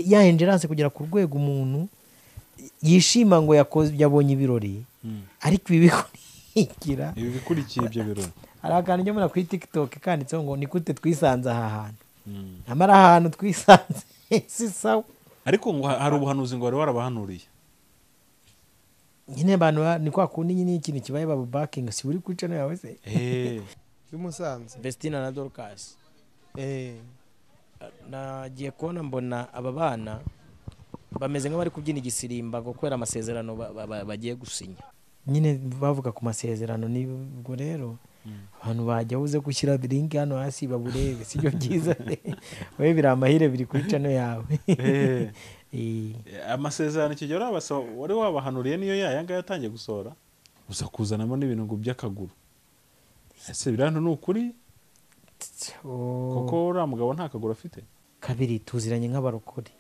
Ya ingerance kugera ku rwego umuntu yishima ngo yakoze yabonye ibirori, ariko ibi bikurikira, ibi bikurikiye ibyo birori. Hari akantu njya mbona kuri TikTok kanditseho ngo ni gute twisanze aha hantu, nyamara ahantu twisanze si sawa. Ariko ngo hari ubuhanuzi ngo wari warabahanuriye nyine abantu ni kwa kundi nyine ikintu kibaye baba backing si uri kuri channel yawe se bimusanze Vestina na Dorcas. Nagiye kubona mbona aba bana bameze nk'abari kubyina igisirimba kubera amasezerano bagiye gusinya. Nyine bavuga ku masezerano, nibwo rero abantu bajya uze gushyira link hano hasi baburebe, sibyo byiza wewe biri amahire biri kuri channel yawe. Amasezerano icyo gihe wari wabahanuriye niyo yaya ngaya yatangiye gusohora, uza kuzanamo n'ibintu ngo by'akaguru. Ese birantu ni ukuri kuko uriya mugabo nta kaguru afite? Kabiri tuziranye nk'abarokore.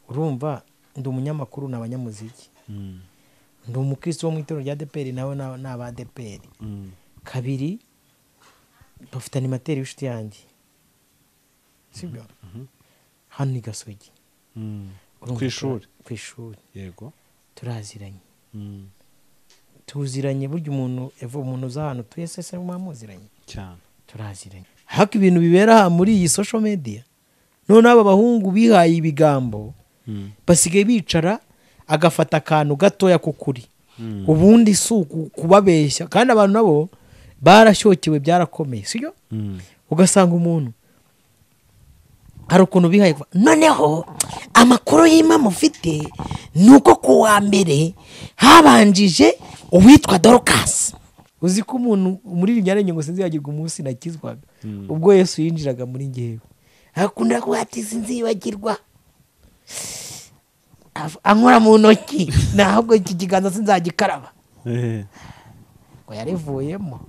Urumva ndi umunyamakuru n'abanyamuziki, ndi umukristo wo mu itorero rya ADEPR nawe n'aba ADEPR. Kabiri bafite animateri w'inshuti yanjye, sibyo? Hano i Gasogi ku ishuri, yego turaziranye. Tuziranye burya umuntu eva umuntu uza hano tuye se mwamuziranye cyane, turaziranye. Hako ibintu bibera muri iyi social media, none aba bahungu bihaye ibigambo basigaye bicara agafata akantu gatoya kukuri, ubundi si kubabeshya. Kandi abantu nabo barashyokewe byarakomeye, sibyo? Ugasanga umuntu hari ukuntu bihaye. Noneho amakuru y'impamo ufite nuko ku wa mbere habanjije uwitwa Dorcas. Uzi ko umuntu muri rimwe ngo sinzibagirwa umunsi nakizwaga, ubwo Yesu yinjiraga muri ngewe akunda kuba ati sinzibagirwa ankora mu ntoki ntabwo iki kiganza sinzagikaraba, ngo yarivuyemo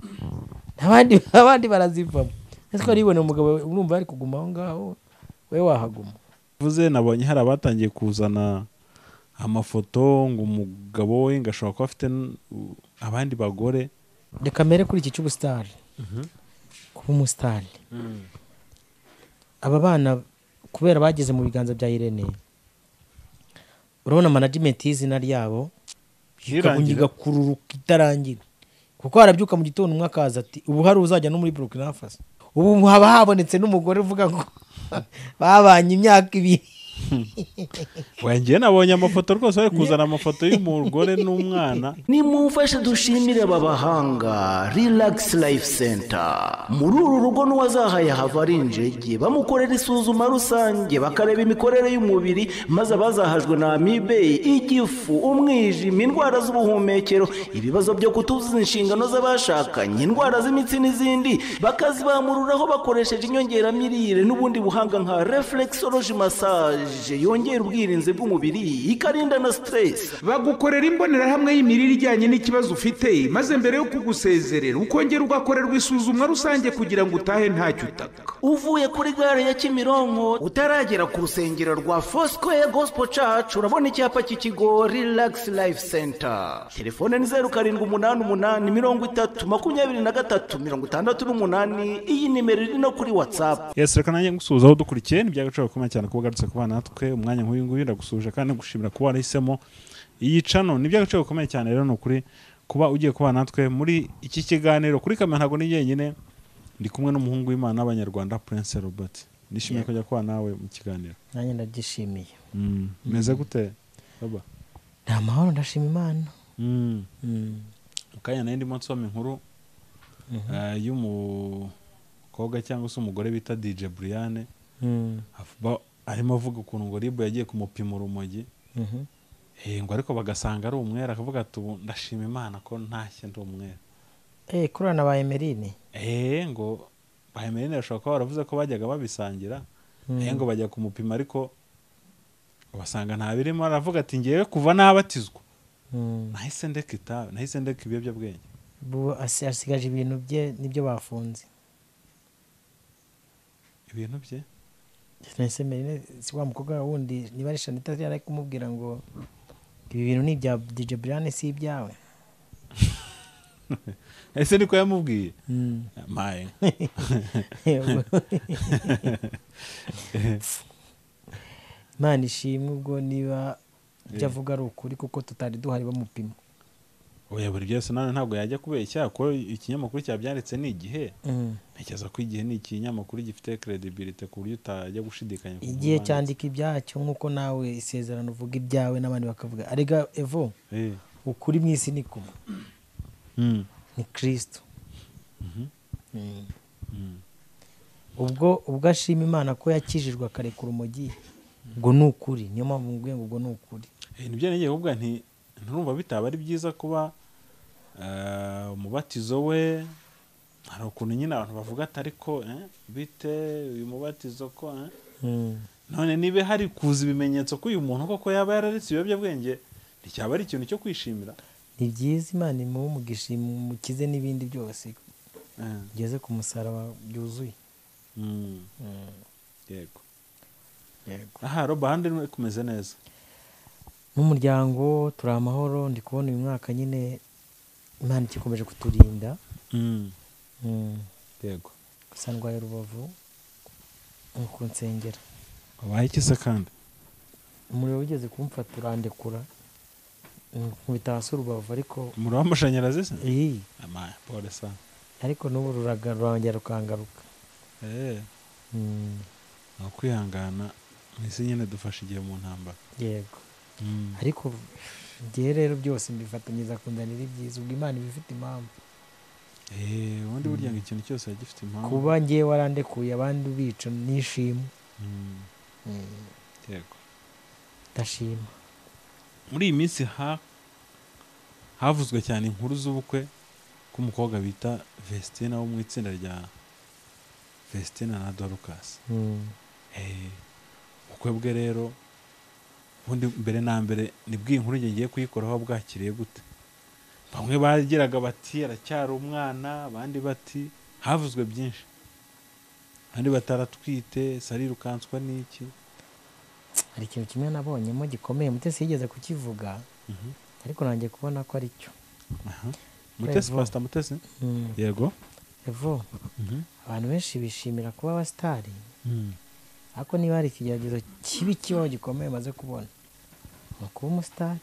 abandi barazivamo. Ese ko aribona umugabo urumva ari kuguma aho ngaho, we wahaguma. Vuze nabonye hari abatangiye kuzana amafoto ngo umugabo we ngo ashobora kuba afite abandi bagore. Reka mere kuri iki cy'ubusitari, kuba umusitari. Aba bana kubera bageze mu biganza bya Irene, urabona management y'izina ryabo igakururuka itarangira, kuko harabyuka mu gitondo umwe akaza ati ubu hari uzajya no muri Burkina Faso, ubu haba habonetse n'umugore uvuga ngo babanye imyaka ibiri. Wengiye nabonye amafoto rwose bari kuzana amafoto y'umugore n'umwana. Nimumfashe dushimire aba bahanga Relax Life Center. Muri uru rugo n'uwazahaye hava ari injege, bamukorera isuzuma rusange bakareba imikorere y'umubiri, maze abazahajwe na amibe, igifu, umwijima, indwara z'ubuhumekero, ibibazo byo kutuzuza inshingano z'abashakanye, indwara z'imitsi n'izindi, bakazibamururaho bakoresheje inyongeramirire n'ubundi buhanga nka reflexology massage yongera ubwirinzi bw'umubiri ikarinda na stress. Bagukorera imbonerahamwe y'imirire ijyanye n'ikibazo ufite, maze mbere yo kugusezerera ukongera ugakorerwa isuzumwa rusange kugira ngo utahe ntacyo utaka. Uvuye kuri gare ya Kimironko utaragera ku rusengero rwa Foursquare Gospel Church, urabona icyapa cy'ikigo Relax Life Center. Telefone ni 0788 30 23 68. Iyi nimero iri no kuri WhatsApp. Yes, reka nanjye ngusuhuza aho dukurikiye, ni by'agaciro gakomeye cyane kuba ugarutse kubana natwe umwanya nk'uyu nguyu. Ndagusuhuje kandi ngushimira kuba warahisemo iyi channel, ni by'agaciro gakomeye cyane rero ni ukuri kuba ugiye kubana natwe muri iki kiganiro. Kuri kamera ntabwo ni jyenyine, ndi kumwe n'umuhungu w'Imana n'Abanyarwanda Prince Robert. Nishimiye kujya kubana nawe mu kiganiro. Nanjye ndabyishimiye. Meze gute baba? Ni amahoro, ndashima Imana. Mu kanya nari ndimo nsoma inkuru y'umukobwa cyangwa se umugore bita DJ Brian, arimo avuga ukuntu ngo Ribu yagiye kumupima urumogi, ngo ariko bagasanga ari umwera, akavuga ati ubu ndashima Imana ko ntashye ndi umwera. Kurana ba Emeline. Ngo ba Emeline bashobora kuba baravuze ko bajyaga babisangira, ngo bajya kumupima ariko basanga nta birimo. Aravuga ati ngewe kuva nabatizwa nahise ndeka itabi, nahise ndeka ibiyobyabwenge. Asigaje ibintu bye nibyo bafunze. Ibintu bye? Nese Emeline si wa mukobwa wundi niba ari Shanita yari kumubwira ngo ibi bintu ni ibya DJ Brian si ibyawe. Ese niko yamubwiye? Maye. Imana ishimwe ubwo niba ibyo avuga ari ukuri, kuko tutari duhari bamupima. Oya, buri byose none ntabwo yajya kubeshya, ko ikinyamakuru cyabyanditse ni Igihe. Ntekereza ko Igihe ni ikinyamakuru gifite credibility ku buryo utajya gushidikanya ku Igihe nkuru banditse. Cyandika ibyacyo, nk'uko nawe Isezerano uvuga ibyawe n'abandi bakavuga. Arega evo, ukuri mu isi ni kumwe, ni Kristo. Ubwo ashima Imana ko yakijijwe akarekura urumogi, ubwo ni ukuri. Niyo mpamvu mubwiye ngo ubwo ni ukuri. Nibyo nagiye kuvuga nti nturumva bitaba ari byiza kuba umubatizo we, hari ukuntu nyine abantu bavuga ati ariko bite uyu mubatizo ko none niba hari kuza ibimenyetso ko uyu muntu koko yaba yararetse ibiyobyabwenge, nticyaba ari ikintu cyo kwishimira? Ni byiza, Imana imuhe umugisha, imukize n'ibindi byose, ugeze ku musaraba byuzuye. Yego. Yego. Aha roba ahandi kumeze neza? N'umuryango turi amahoro. Ndi kubona uyu mwaka nyine Imana igikomeje kuturinda. Yego. Gusa ndwaye urubavu, ni ku nsengera. Wabaye iki se kandi? Umuriro wigeze kumfata urandekura, nkubita hasi urubavu, ariko Umuriro w'amashanyarazi se? Iyi. Ama pole sana. Ariko n'ubu rurongera rukangaruka. Ni ukwihangana mu isi nyine, dufashe igihe mu ntambara. Yego, ariko njyewe rero byose mbifatanyiriza kunzanira ibyiza. Ubwo Imana iba ifite impamvu. Ubundi burya ngo ikintu cyose kiba gifite impamvu. Kuba njyewe warandekuye abandi ubica nishima. Yego. Ndashima. Muri iyi minsi havuzwe cyane inkuru z'ubukwe bw'umukobwa bita Vestina wo mu itsinda rya Vestina na Dorcas. Ubukwe bwe rero, ubundi mbere na mbere nibwo iyi nkuru ngiye kuyikoraho, bwakiriye gute? Bamwe bagiraga bati aracyari umwana, abandi bati havuzwe byinshi, abandi bataratwite sarirukanswa n'iki. Hari ikintu kimwe nabonyemo gikomeye, Mutesi yigeze kukivuga, ariko nanjye kubona ko ari cyo. Aha. Mutesi? Evo. Pastor Mutesi, yego. Evo, abantu benshi bishimira kuba abasitari, ariko niba hari ikigeragezo kibi kibaho gikomeye maze kubona, ni ukuba umusitari.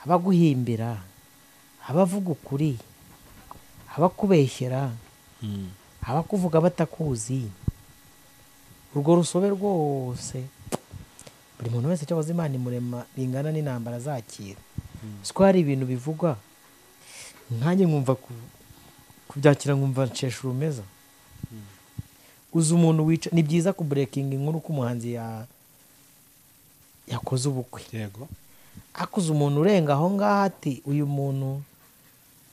Abaguhimbira, abavuga ukuri, abakubeshyera, abakuvuga batakuzi, urwo rusobe rwose, buri muntu wese cyakoze Imana imurema bingana n'intambara azakira. Siko hari ibintu bivugwa nkanjye nkumva kubyakira nkumva nshesha urumeza. Uzi umuntu wica, ni byiza kubreakinga inkuru ko umuhanzi yakoze ubukwe, akuze umuntu urenga aho ngaho ati uyu muntu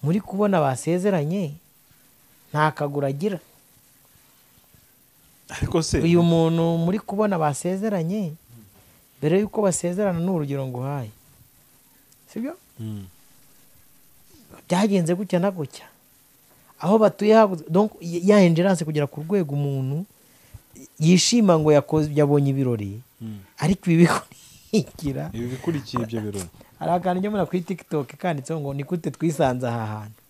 muri kubona basezeranye nta kaguru agira. Ariko se Uyu muntu muri kubona basezeranye, mbere y'uko basezerana, ni urugero nguhaye, sibyo? Byagenze gutya na gutya, aho batuye habuze. Donc ya ingerence kugera ku rwego umuntu yishima ngo yakoze, yabonye ibirori, ariko ibi bikurikira Ibi bikurikiye ibyo birori. Hari akantu njya mbona kuri TikTok kanditseho ngo ni gute twisanze aha hantu.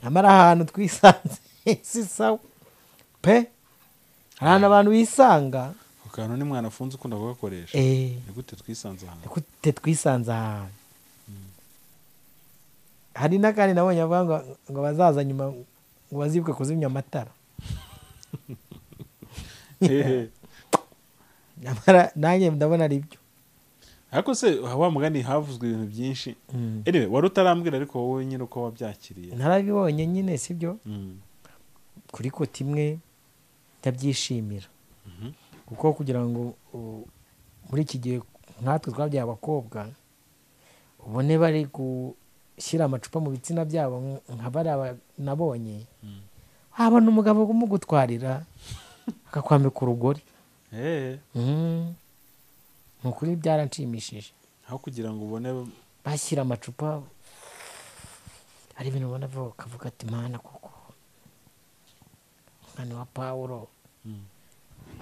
Nyamara ahantu twisanze si sawa pe, hari ahantu abantu bisanga. Ako kantu ni mwana afunze ukunda kugakoresha. Ni gute twisanze ahantu? Ni gute twisanze aha hantu. Hari n'akandi nabonye avuga ngo bazaza nyuma ngo bazibuke kuzimya amatara. Nyamara nanjye ndabona ari byo. Ariko se wa mugani havuzwe ibintu byinshi. Anyway, wari utarambwira ariko wowe nyine uko wabyakiriye. Narabibonye nyine, sibyo? Kuri côté imwe ndabyishimira, kuko kugira ngo muri iki gihe nkatwe twabyaye abakobwa, ubone bari gushyira amacupa mu bitsina byabo nka bariya nabonye, wabona umugabo umugutwarira akakwambika urugori. Ni ukuri byaranshimishije. Aho kugira ngo ubone bashyira amacupa, hari ibintu ubona ukavuga ati Mana koko, umwana wa Pawulo.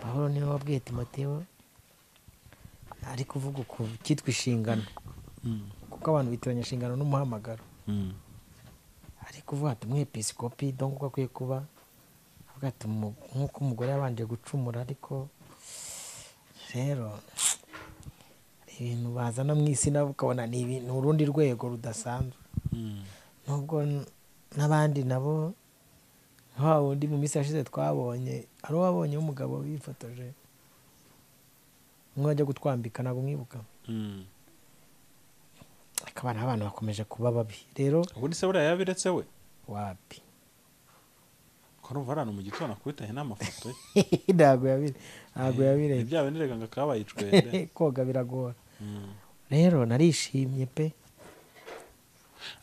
Pawulo niwe wabwiye Timoteyo, ari kuvuga ku cyitwa inshingano, kuko abantu bitiranya inshingano n'umuhamagaro. Ari kuvuga ati umwepisikopi donc uko akwiye kuba, avuga ati nk'uko umugore yabanje gucumura ariko Rero ibintu bazana mu isi nabo ukabona ni ibintu urundi rwego rudasanzwe. Nubwo n'abandi nabo nka wundi mu minsi yashize twabonye ari wabonye umugabo wifotoje umwe ajya gutwambika, ntabwo mwibuka. Akaba n'abantu bakomeje kuba babi rero. Ubundi se buriya yabiretse we? Wapi, ko numva ari ahantu mu gitondo akubitaye n'amafoto ye. Ntabwo yabiretse. Ibya bintu ngo akabaye icwende. Koga biragora. Rero narishimye pe.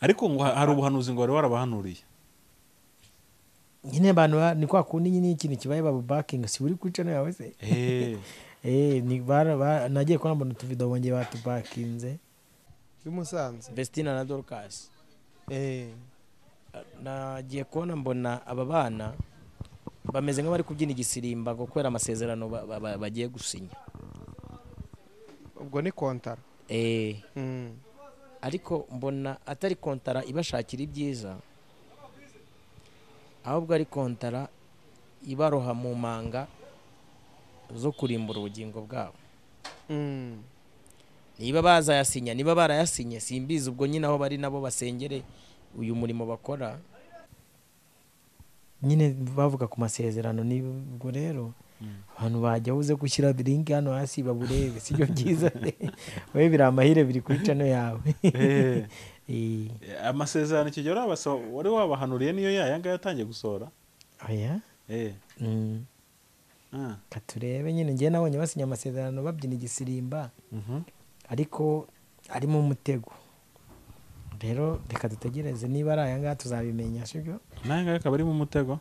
Ariko ngo hari ubuhanuzi ngo wari warabahanuriye nyine abantu ni kwa kundi nyine ikintu kibaye babu backing, si uri kuri channel yawe se? Ni nagiye kubona mbona utuvido bongeye batubakinze. Bimusanze Vestina na Dorcas. Nagiye kubona mbona aba bana bameze nk'abari kubyina igisirimba ngo kubera amasezerano bagiye gusinya. Ubwo ni kontara. Ariko mbona atari kontara ibashakira ibyiza, ahubwo ari kontara ibaroha mu manga zo kurimbura ubugingo bwabo. Niba bazayasinya, niba barayasinye simbizi, ubwo nyine aho bari nabo basengere uyu murimo bakora nyine bavuga ku masezerano. Nibwo rero abantu bajya uze gushyira link hano hasi baburebe, sibyo byiza. Wewe biri amahire biri kuri channel yawe. Amasezerano icyo gihe wari wabahanuriye niyo yaya ngaya yatangiye gusohora? Oya. Katurebe nyine ngiye nabonye basinya amasezerano babyina igisirimba, ariko arimo umutego. Rero reka dutegereze niba ari aya ngaya tuzabimenya, sibyo? N'aya ngaya akaba arimo umutego?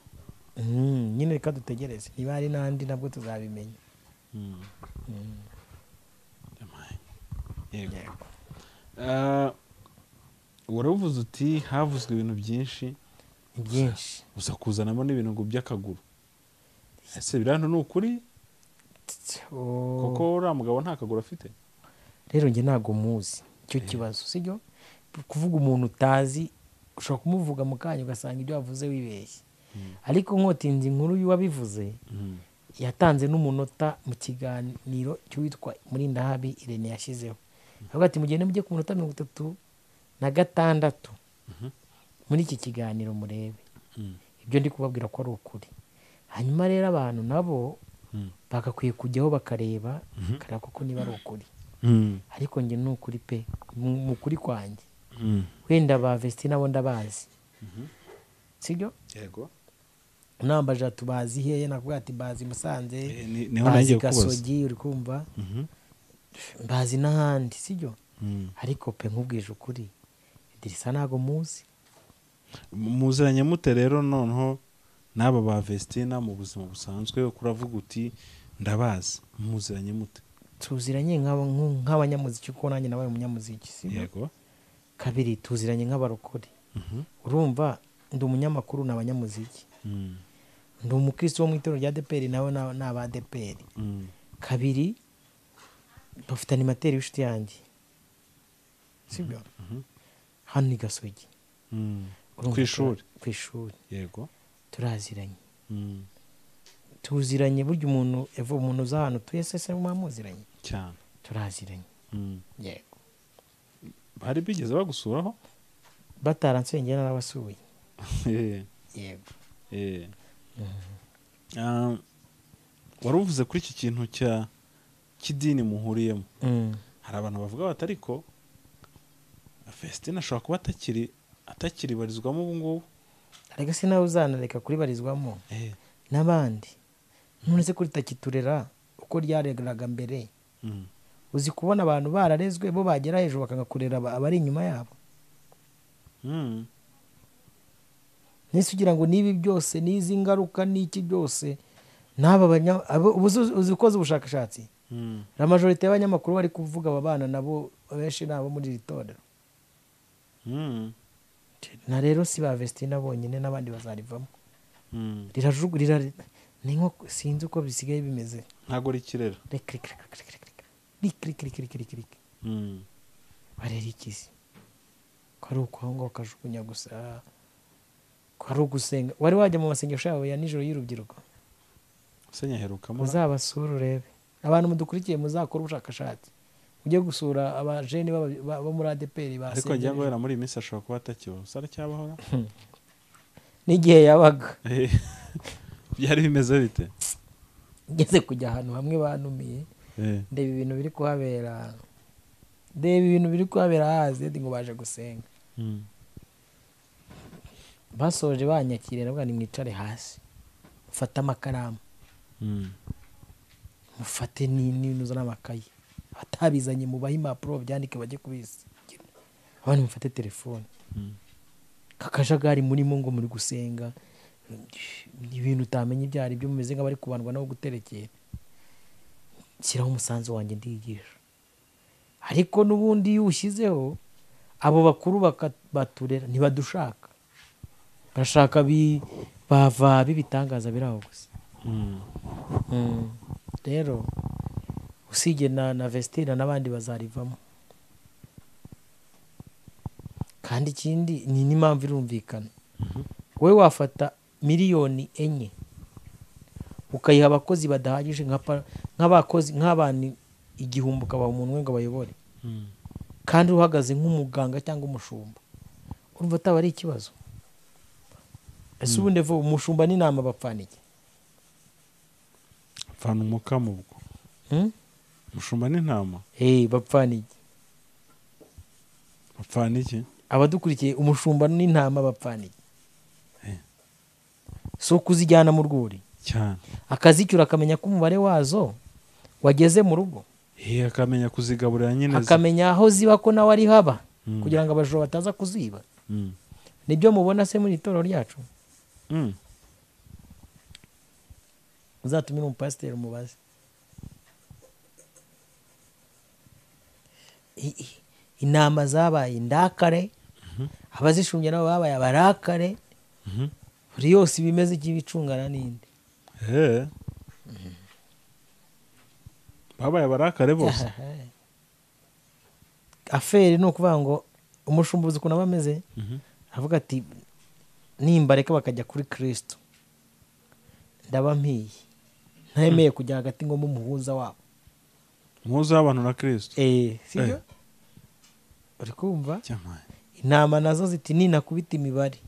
Nyine reka dutegereze niba ari n'andi nabwo tuzabimenya. Yego. Waravuze uti havuzwe ibintu byinshi byinshi, uza kuzanamo n'ibintu ngo by'akaguru. Ese birantu ni ukuri? Koko uriya mugabo nta kaguru afite? Rero njye ntago muzi icyo kibazo, sibyo? Kuvuga umuntu utazi ushobora kumuvuga mu kanya ugasanga ibyo wavuze wibeshye. Ariko nkotinze inkuru y'uwabivuze yatanze n'umunota mu kiganiro cy'uwitwa Murindahabi Irene yashyizeho. Avuga ati mugende mujye ku munota 36 muri iki kiganiro murebe ibyo ndi kubabwira ko ari ukuri. Hanyuma rero abantu nabo bagakwiye kujyaho bakareba kareba koko niba ari ukuri. Ariko njye ni ukuri pe, mu kuri kwanjye. Wenda ba Vestina bo ndabazi, sibyo? Yego. Nambaje tubazi hehe, nakubwira ati bazi Musanze, bazi Gasogi, uri kumva, bazi n'ahandi, sibyo? Ariko pe nkubwije ukuri Idirisa ntago muzi. Muziranye mute rero noneho n'aba ba Vestina mu buzima busanzwe? Kuravuga uti ndabazi, muziranye mute? Tuziranye nk'abanyamuziki kuko nanjye nabaye umunyamuziki, sibyo? Yego. Kabiri tuziranye nk'abarokore. Urumva ndi umunyamakuru n'abanyamuziki. Ndi umukristo wo mu itorero rya ADEPR nawe n'aba ADEPR. Kabiri bafite animateri w'inshuti yanjye, sibyo? Hano i Gasogi. Ku ishuri. Ku ishuri. Yego. Turaziranye. Tuziranye burya umuntu eva umuntu uza hano tuye se mwamuziranye cyane. Turaziranye. Yego. Bari bigeze bagusuraho? Bataransengera narabasuye. Yego. Waruvuze kuri iki kintu cya kidini muhuriyemo. Hari abantu bavuga bati ariko Festina ashobora kuba atakiribarizwamo ubu ngubu. Ariko se nawe uzanareka kuribarizwamo n'abandi. None se kuri takiturera uko ryaregeraga mbere. Uzi kubona abantu bararezwe bo bagera hejuru bakanga kurera abari inyuma yabo. Nese ugira ngo nibi byose nizi ngaruka niki byose n'aba uzi ukoze ubushakashatsi. La majorité y'abanyamakuru bari kuvuga aba bana nabo benshi nabo muri iri torero. Na rero si ba Vestina bonyine n'abandi bazarivamo. Rirajugurira ni nko sinzi uko bisigaye bimeze. Ntago rikirera. Rek rek rek rek rek rek rek rek rek. Barera ikisi. Ko ari uko aho ngaho kajugunya gusa. Ko ari ugusenga. Wari wajya mu masengesho yabo ya nijoro y'urubyiruko? Senyaherukamo. Uzabasura urebe. Abantu mudukurikiye muzakora ubushakashatsi, ujye gusura abajene bo muri ADPR ba Ariko ngira ngo wera muri iyi minsi ashobora kuba atakibaho, saracyabahora n'igihe yabaga byari bimeze bite? Ngeze kujya ahantu hamwe banumiye, ndeba ibintu biri kuhabera, ndeba ibintu biri kuhabera hazi ngo baje gusenga. Basoje banyakiriye nabwo ni mwicare hasi, mufate amakaramu, mufate n'inuza n'amakayi, abatabizanye mubahe impapuro babyandike bajye kubisigira, abandi mufate telefone. Kakajagari murimo ngo muri gusenga ibintu utamenya ibyo ari byo, mumeze nk'abari kubandwa no guterekera. Shyiraho umusanzu wanjye ndigisha, ariko n'ubundi iyo ushyizeho abo bakuru baturera ntibadushaka, barashaka bava bibitangaza biraho gusa. Rero usige na Vestine n'abandi bazarivamo. Kandi ikindi ni n'impamvu irumvikana, wowe wafata 4 miliyoni ukayiha abakozi badahagije nk'abakozi nk'abantu 1000 ukabaha umuntu ngo bayobore, kandi uhagaze nk'umuganga cyangwa umushumba, urumva ataba ari ikibazo? Ese ubundi vuba umushumba n'intama bapfana iki? Bapfana umukamo ubwo. Umushumba n'intama bapfana iki? Bapfana iki? Abadukurikiye, umushumba n'intama bapfana iki? Si ukuzijyana mu rwuri cyane, akazicyura akamenya ko umubare wazo wageze mu rugo, akamenya kuzigaburira nyine, akamenya aho ziba ko nawe ari haba, kugira ngo abajura bataza kuziba. Nibyo mubona se muri itorero ryacu? Uzatumire umupasiteri umubaze. Intama zabaye indakare, abazishumbye nabo babaye abarakare, buri yose iba imeze ik'ibicungana n'indi. Babaye abarakare bose. Affaire ni ukuvuga ngo umushumba uzi ukuntu aba ameze, avuga ati nimba reka bakajya kuri Kristo ndaba mpiye, ntemeye kujya hagati ngo mbe umuhuza wabo. Umuhuza w'abantu na Kristo. Sibyo? Uri kumva? Intama nazo ziti ninakubita imibare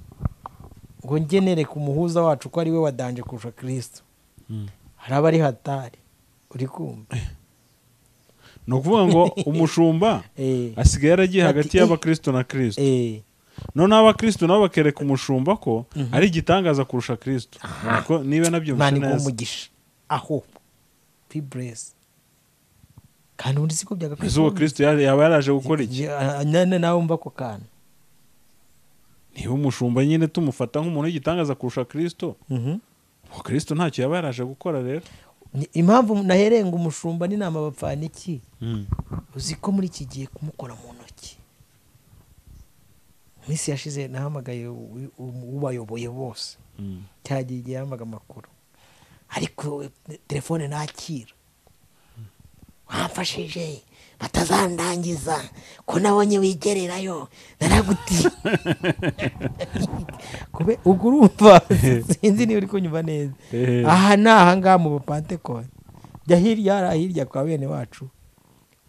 ngo ngenere ku muhuza wacu ko ari we wadanje kurusha Kristo, hari abari hatari. Uri kumva? Ni ukuvuga ngo umushumba asigaye yaragiye hagati y'abakristo na Kristo, noneho abakristo nabo bakereka umushumba ko ari igitangaza kurusha Kristo, niba nabyumvise neza. Umugisha aho be blessed. Kandi ubundi siko byagakwiye. Uwo Kristo yaba yaraje gukora iki? Nawe wumva ako kantu. Niba umushumba nyine tumufata nk'umuntu w'igitangaza kurusha Kristo, uwo Kristo ntacyo yaba yaraje gukora rero. Impamvu nahereye ngo umushumba n'intama bapfana iki, uzi ko muri iki gihe kumukora mu ntoki, iminsi yashize nahamagaye ubayoboye bose, cyagiye igihe yampaga amakuru, ariko telefone nakira, wamfashije batazandangiza ko nabonye wigererayo naragutiye. Ubwo urumva, sinzi niba uri kunyumva neza. Aha ni ahangaha mu Bapantekote, jya hirya hariya hirya kwa bene wacu.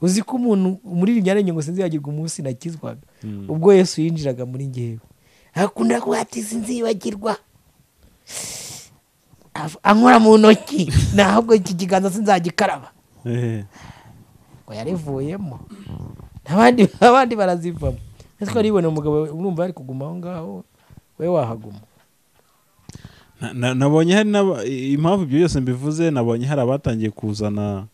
Uzi ko umuntu muri iri ngo sinzibagirwa umunsi nakizwaga, ubwo Yesu yinjiraga muri ngewe, akunda kuvuga ati sinzibagirwa ankora mu ntoki, ntabwo iki kiganza sinzagikaraba, ngo yarivuyemo abandi barazivamo. Ese ko aribona umugabo urumva ari kuguma aho ngaho, we wahaguma? Nabonye hari impamvu ibyo byose mbivuze, nabonye hari abatangiye kuzana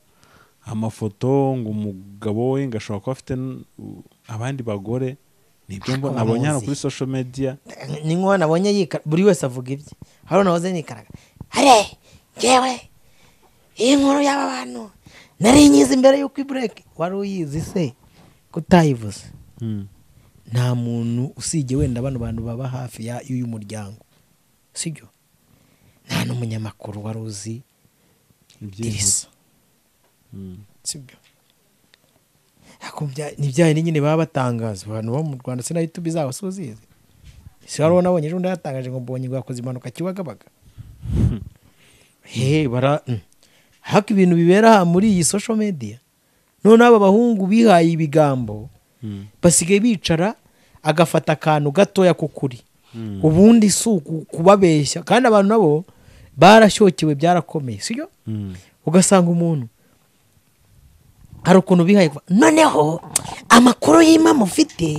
amafoto ngo umugabo we ngo ashobora kuba afite abandi bagore. Nibyo nabonye hano kuri social media. Ni nko nabonye yikara, buri wese avuga ibye. Hari nahoze nikaraga hare ngewe, iyi nkuru y'aba bantu nari nyizi imbere y'uko ibureke. Wari uyizi se kutayivuze? Nta muntu usibye wenda bano bantu baba hafi y'uyu muryango, sibyo? Nta n'umunyamakuru wari uzi Dirisa, sibyo? Ni bya nyine baba batangaza abantu bo mu Rwanda, se na YouTube zabo si uzizi? Si wari nabonye ejo yatangaje ngo mbonye ngo yakoze impanuka Kibagabaga. He bara Haka ibintu bibera aha muri iyi social media. None aba bahungu bihaye ibigambo basigaye bicara agafata akantu gatoya k'ukuri, ubundi si kubabeshya. Kandi abantu nabo barashyokewe, byarakomeye, sibyo? Ugasanga umuntu hari ukuntu bihaye. Noneho amakuru y'impamo ufite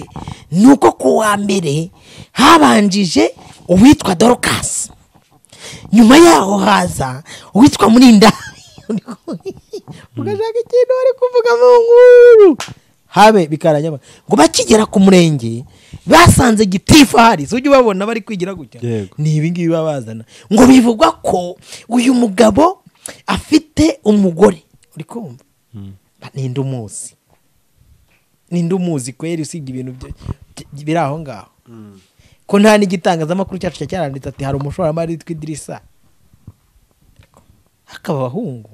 ni uko ku wa mbere habanjije uwitwa Dorcas, nyuma yaho haza uwitwa Murinda. Ugashaka ikintu bari kuvuga mu nkuru habe bikaranya ngo bakigera ku murenge basanze gitifu ahari, si ujya ubabona bari kwigira gutya, ni ibi ngibi babazana ngo bivugwa ko uyu mugabo afite umugore. Uri kumva? Ninde umuzi? Ninde umuzi kweri usibye ibintu biri aho ngaho? Ko nta n'igitangazamakuru cyacu cyaranditse ati hari umushoramari witwa Idirisa. Akaba abahungu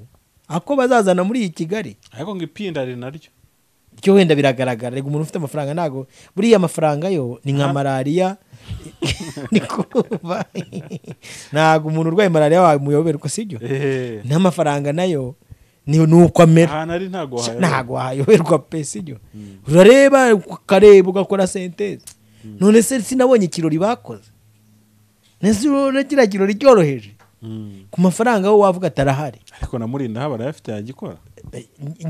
ako bazazana muri iyi Kigali, ariko ngo ipinda ari naryo ryo wenda biragaragara. Rega umuntu ufite amafaranga ntago buriya amafaranga yo ni nka malaria, nikuba ntago umuntu urwaye malaria wamuyoberwa, sibyo? N'amafaranga nayo ni nuko amera, ntago wayoberwa pe, sibyo? Urareba ukareba ugakora sentence. None se sinabonye ikirori bakoze, nese urabona kiriya kirori cyoroheje ku mafaranga wo wavuga atarahari, ariko na Murinda haba arayafite yagikora,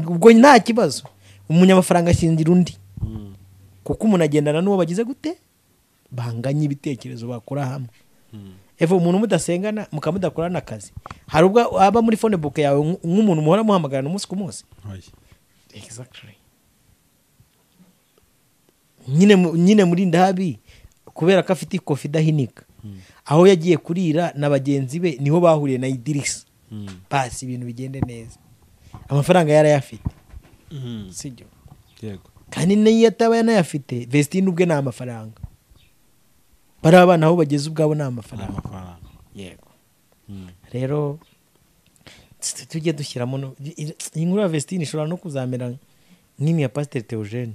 ubwo nta kibazo. Umunyamafaranga ashingira undi, kuko umuntu agendana n'uwo bagize gute banganye ibitekerezo bakora hamwe. Evo umuntu mudasengana mukamudakorana akazi, hari ubwo aba muri phone book yawe nk'umuntu muhora muhamagarana umunsi ku munsi. Exactly. Nyine Murinda habi kubera ko afite ikofi idahinika, aho yagiye kurira na bagenzi be niho bahuriye na Idirisa, basi ibintu bigende neza, amafaranga yarayafite, sibyo? Yego. Kandi niyo ataba yanayafite, Vestine ubwe ni amafaranga. Bari abana aho bageze ubwabo ni amafaranga. Yego. Rero tujye dushyiramo inkuru ya Vestine ishobora no kuzamera nk'imwe ya Pasteur Theogene,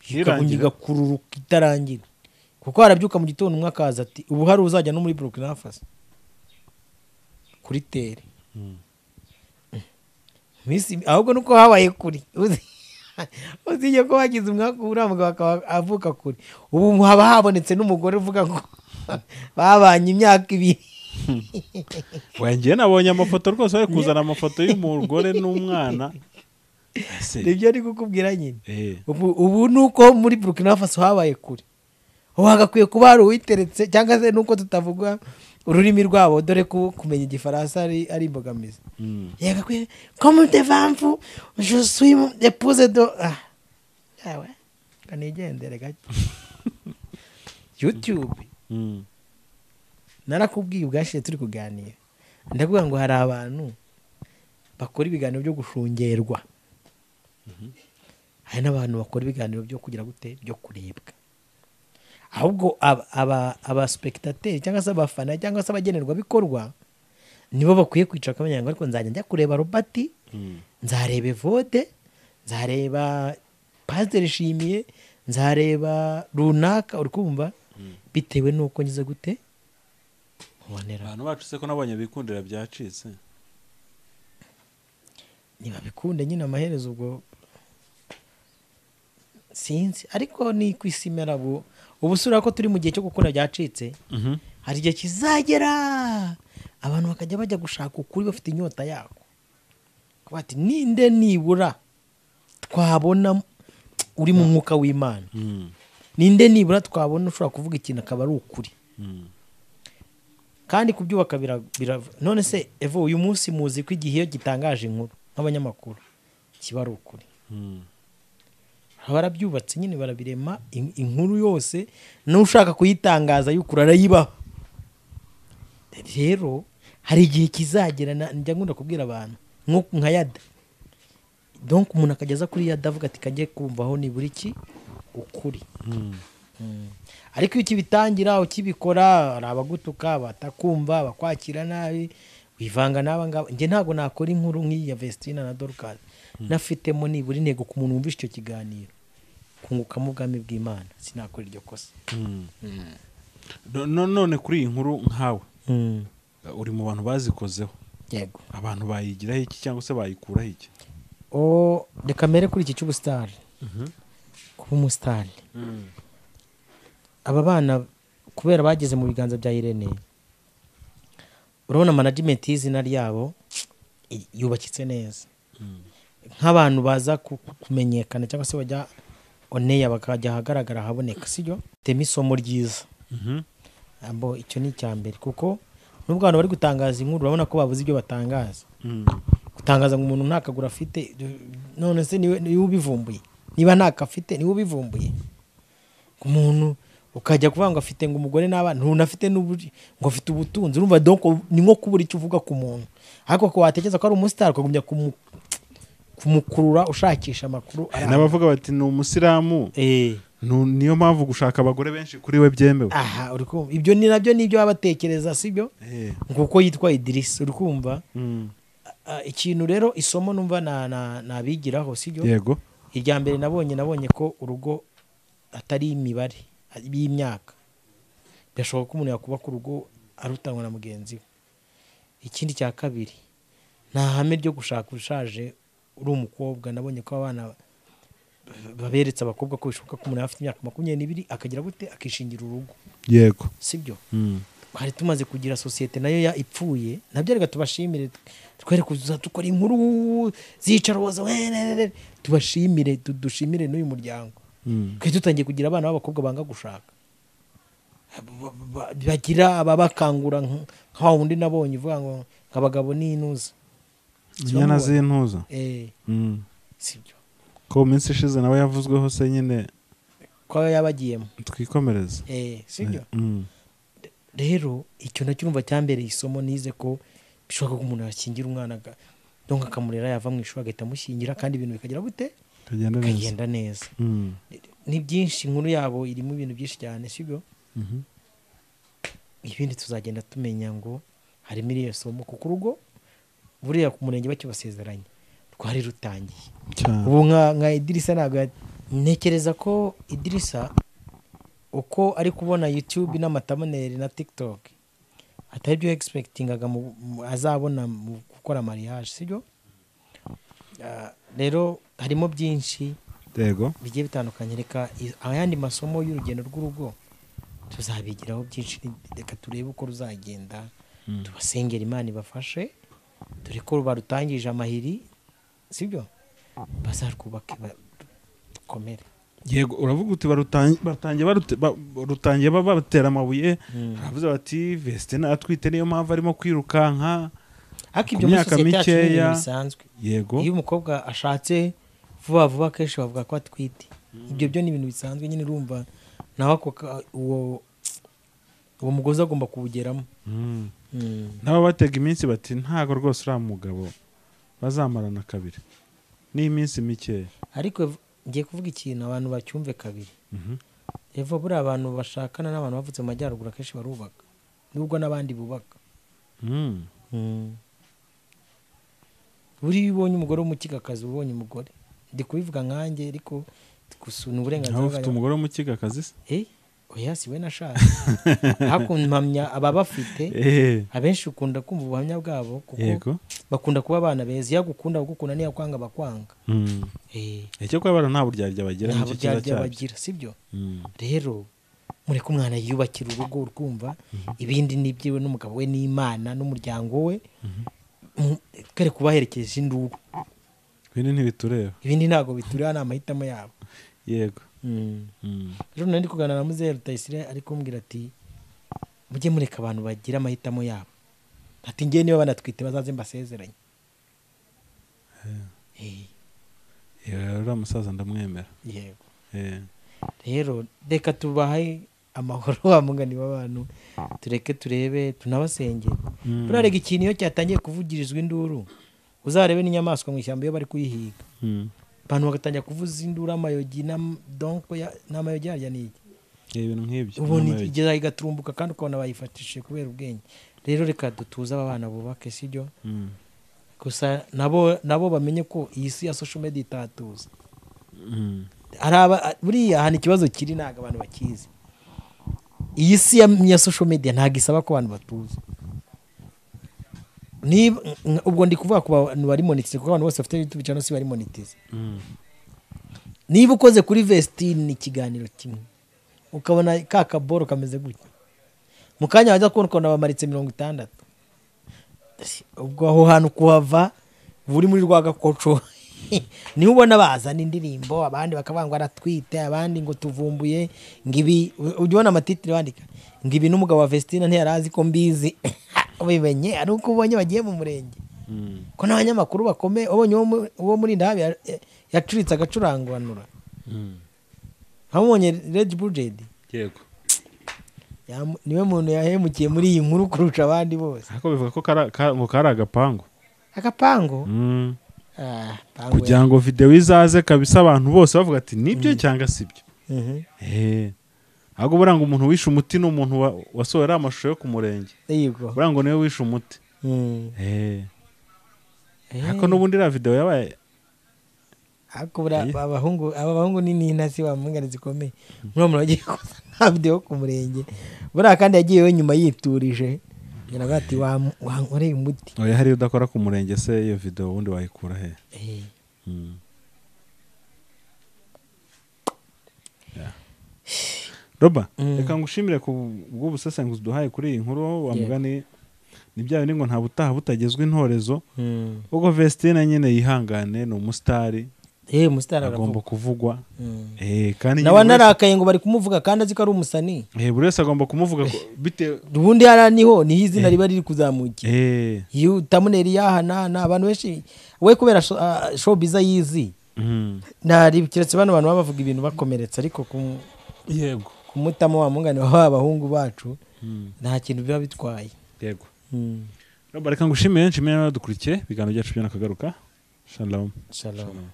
igakururuka itarangira, kuko harabyuka mu gitondo umwe akaza ati ubu hari uzajya no muri Burkina Faso kuri tere. Misi ahubwo nuko habaye kuri uziye ko wagize umwaka uramuga akaba avuka kuri, ubu haba habonetse n'umugore uvuga ngo babanye imyaka ibiri. Wengiye nabonye amafoto rwose bari kuzana amafoto y'umugore n'umwana. Nibyo ari kukubwira nyine. Ubu nuko muri Burkina Faso habaye kuri, ubu hagakwiye kuba hari uwiteretse, cyangwa se nuko tutavuga ururimi rwabo dore ko kumenya igifaransa ari imbogamizi. Yagakwiye comme devant vous je suis épouse de yawe kanigendere gake. YouTube narakubwiye ubwashize turi kuganira, ndavuga ngo hari abantu bakora ibiganiro byo gushungerwa, hari n'abantu bakora ibiganiro byo kugira gute byo kurebwa. Ahubwo aba spectateur cyangwa se abafana cyangwa se abagenerwa bikorwa nibo bakwiye kwicara kamenya ngo ariko nzajya njya kureba Robert, nzareba Evode, nzareba Pasteur Shimiye, nzareba runaka, uri kumva, bitewe nuko ngize gute mubonera. Abantu bacu se ko nabonye bikundira byacitse, nibabikunde nyine amaherezo ubwo sinzi, ariko ni kwisimera bu ubusura ko turi mu gihe cyo gukora byacitse. Hari igihe kizagera abantu bakajya bajya gushaka ukuri bafite inyota yako, bati ninde nibura twabona uri mu mwuka w'Imana, ninde nibura twabona ushobora kuvuga ikintu akaba ari ukuri. Kandi kubyubaka none se Evo uyu munsi muzi ko igihe gitangaje inkuru nk'abanyamakuru kiba ari ukuri. Barabyubatse nyine barabirema inkuru yose n'ushaka kuyitangaza yukura arayibaho. Rero hari igihe kizagera, njya nkunda kubwira abantu nka Yada, donc umuntu akageza kuri Yada avuga ati kajye kumvaho nibura iki ukuri. Ariko iyo ukibitangira ukibikora hari abagutuka batakumva bakwakira nabi, wivanga n'aba ngaba. Njye ntago nakora inkuru nk'iyi ya Vestina na Dorcas nafitemo nibura intego ku muntu wumvishe icyo kiganiro kungukamo ubwami bw'Imana, sinakora iryo kosa. None kuri iyi nkuru nkawe uri mu bantu bazikozeho, Yego. Abantu bayigiraho iki cyangwa se bayikuraho iki? Reka mere kuri iki cy'ubusitari. Kuba umusitari, aba bana kubera bageze mu biganza bya Irene, urabona management y'izina ryabo yubakitse neza. Nk'abantu baza kumenyekana cyangwa se bajya oneya bakajya ahagaragara haboneka, sibyo? Tema isomo ryiza. Abo icyo ni icya mbere, kuko nubwo abantu bari gutangaza inkuru urabona ko babuze ibyo batangaza. Gutangaza ngo umuntu nta kaguru afite, none se niwe ubivumbuye? Niba ntako afite niwe ubivumbuye? Umuntu ukajya kuvuga ngo afite ngo umugore n'abana, ntunafite ngo afite ubutunzi, urumva donc ni nko kubura icyo uvuga ku muntu. Ariko ko watekereza ko ari umustar ukagumya kumukurura ushakisha amakuru. N'abavuga bati ni umusilamu, niyo mpamvu gushaka abagore benshi kuri we byemewe. Aha, uri kumva ibyo ni nabyo nibyo babatekereza, sibyo? Nguko yitwa Idris, uri kumva? Ikintu rero isomo numva nabigiraho, sibyo? Yego. Irya mbere nabonye ko urugo atari imibare y'imyaka. Birashoboka ko umuntu yakubaka urugo arutanwa na mugenzi we. Ikindi cya kabiri, nta hame ryo gushaka ushaje uri umukobwa. Nabonye ko abana baberetse abakobwa ko bishoboka ko umuntu afite imyaka 22 akagira gute akishingira urugo. Yego. Sibyo? Twari tumaze kugira societe nayo ya ipfuye, nabyo reka tubashimire, twere kuza dukora inkuru zicaroza, tubashimire, dushimire n'uyu muryango. Twe tutangiye kugira abana b'abakobwa banga gushaka, bagira ababakangura nka wundi nabonye uvuga ngo abagabo ni intuza, inyana z'intuza. Sibyo? Ko minsi ishize nawe yavuzweho se nyine ko yabagiyemo, twikomereza. Sibyo? Rero icyo nacyo urumva cyambereye isomo, nize ko bishoboka ko umuntu yakingira umwana donc akamurera, yava mu ishuri agahita amushyingira, kandi ibintu bikagira gute, bikagenda neza. Ni byinshi, inkuru yabo irimo ibintu byinshi cyane, sibyo? Ibindi tuzagenda tumenya ngo harimo iriya somo, kuko urugo buriya ku murenge bakibasezeranye rwari rutangiye. Ubu nka Idirisa ntabwo ntekereza ko Idirisa uko ari kubona YouTube n'amatamoneri na TikTok atari byo expectingaga azabona mu gukora mariage, sibyo? Rero harimo byinshi yego bigiye bitandukanye. Reka ayandi masomo y'urugendo rw'urugo tuzabigiraho byinshi, reka turebe uko ruzagenda, tubasengera Imana ibafashe, dore ko barutangije amahiri, sibyo? Bazarwubake bakomere. Yego, uravuga uti barutangiye babatera amabuye, baravuze bati Vestine atwite niyo mpamvu arimo kwirukanka. Ariko ibyo muri sosiyete yacu ni ibintu bisanzwe. Yego. Iyo umukobwa ashatse vuba vuba kenshi bavuga ko atwite. Ibyo byo ni ibintu bisanzwe nyine, urumva nawe uwo mugozi agomba kuwugeramo. Nabo batega iminsi bati ntago rwose uriya mugabo bazamarana kabiri, ni iminsi mikeya. Ariko ngiye kuvuga ikintu abantu bacyumve kabiri. Evo buriya abantu bashakana n'abantu bavutse mu majyaruguru akenshi barubaka, nubwo n'abandi bubaka. Buriya ubonye umugore w'umukigakazi, ubonye umugore, ndi kubivuga nkanjye ariko gusuna uburenganzira bwawe. Ufite umugore w'umukigakazi se? Oya, si we nashatse. Hakumpamya ababafite abenshi ukunda kumva ubuhamya bwabo, kuko bakunda kuba abana beza. Iyo agukunda agukunda, niyo akwanga bakwanga. Icyo kuba abana nta buryarya bagira, nta buryarya bagira, sibyo? Rero mureke umwana yiyubakira urugo, urkumva ibindi ni ibyiwe n'umugabo we n'Imana n'umuryango we, twere kubaherekeje induru. Ibindi ntibitureba, ibindi ntago bitureba, ni amahitamo yabo. Yego. Rero nari kuganira na Muzehe Rutayisire ari kumbwira ati mujye mureka abantu bagira amahitamo yabo, ati ngiye niba banatwite bazaze mbasezeranye. Uriya musaza ndamwemera. Yego. Rero reka tubahe amahoro wa mugani w'abantu, tureke turebe, tunabasengere. Buriya rega ikintu iyo cyatangiye kuvugirizwa induru, uzarebe n'inyamaswa mu ishyamba iyo bari kuyihiga, abantu bagatangira kuvuza induru, amayogi n'amayogi yarya ni iki, ibintu nk'ibyo, ubona igeza igaturumbuka kandi ukabona bayifatishije kubera ubwenge. Rero reka dutuze aba bana bubake, sibyo? Gusa nabo bamenye ko iyi si ya social media itatuza. Buriya ahantu ikibazo kiri ntabwo abantu bakizi. Iyi si ya social media ntabwo isaba ko abantu batuza. Niba ubwo ndi kuvuga ku bantu bari monetize, kuko abantu bose bafite YouTube channel si bari monetize. Niba ukoze kuri Vestine ikiganiro kimwe ukabona ka kaboro kameze gutya, mu kanya wajya kubona ukabona bamaritse 60, ubwo aho hantu kuhava buri muri rwagakoco. Niho ubona bazana indirimbo, abandi bakavuga ngo aratwite, abandi ngo tuvumbuye, ngo ibi. Ujya ubona amatitire bandika ngo ibi n'umugabo wa Vestine ntiyari azi ko mbizi. Ubimenye ari uko ubonye bagiye mu murenge, ko n'abanyamakuru bakomeye ubonye uwo muri ndahabi yacuritse agacuranganura. Wamubonye Red Blue JD? Yego. Niwe muntu yahemukiye muri iyi nkuru kurusha abandi bose. Ariko bivuga ko ngo kari agapangu. Agapangu? Ah, pangu. Kugira ngo video izaze kabisa, abantu bose bavuga ati nibyo cyangwa sibyo. Ahubwo buriya ngo umuntu wishe umuti ni umuntu wasohoye ariya amashusho yo ku murenge. Buriya ngo niwe wishe umuti. Ariko n'ubundi iriya video yabaye. Ariko buriya aba bahungu ni n'intasi wa mungane zikomeye. Muri uwo agiye kuza nta video yo ku murenge. Buriya kandi yagiyeyo nyuma yiturije. Yaravuga ati wankoreye umuti. Oya, hariya udakora ku murenge se iyo video ubundi wayikura he? Yeah. Roba, reka ngushimire ku bw'ubusesenguzi duhaye kuri iyi nkuru. Wa mugani ni bya bindi ngo nta butaha butagezwe intorezo. Ubwo Vestine nyine yihangane, ni umusitari. Umusitari agomba aravuga. kuvugwa. Kandi nawe nyine buri wese- anarakaye ngo bari kumuvuga kandi azi ko ari umusani. Buri wese agomba kumuvuga bitewe Ubundi hariya niho izina riba riri kuzamukira. Iyo tamuneri yahanana abantu benshi we kubera showbiz yizi. Ntari keretse bano bantu baba bavuga ibintu bakomeretsa, ariko Yego. kumutamo wa mungane wa abahungu bacu nta kintu biba bitwaye. Yego. Roba, reka ngushimire, nshimire n'abadukurikiye, ibiganiro byacu byo nakagaruka. Shalom. Shalom.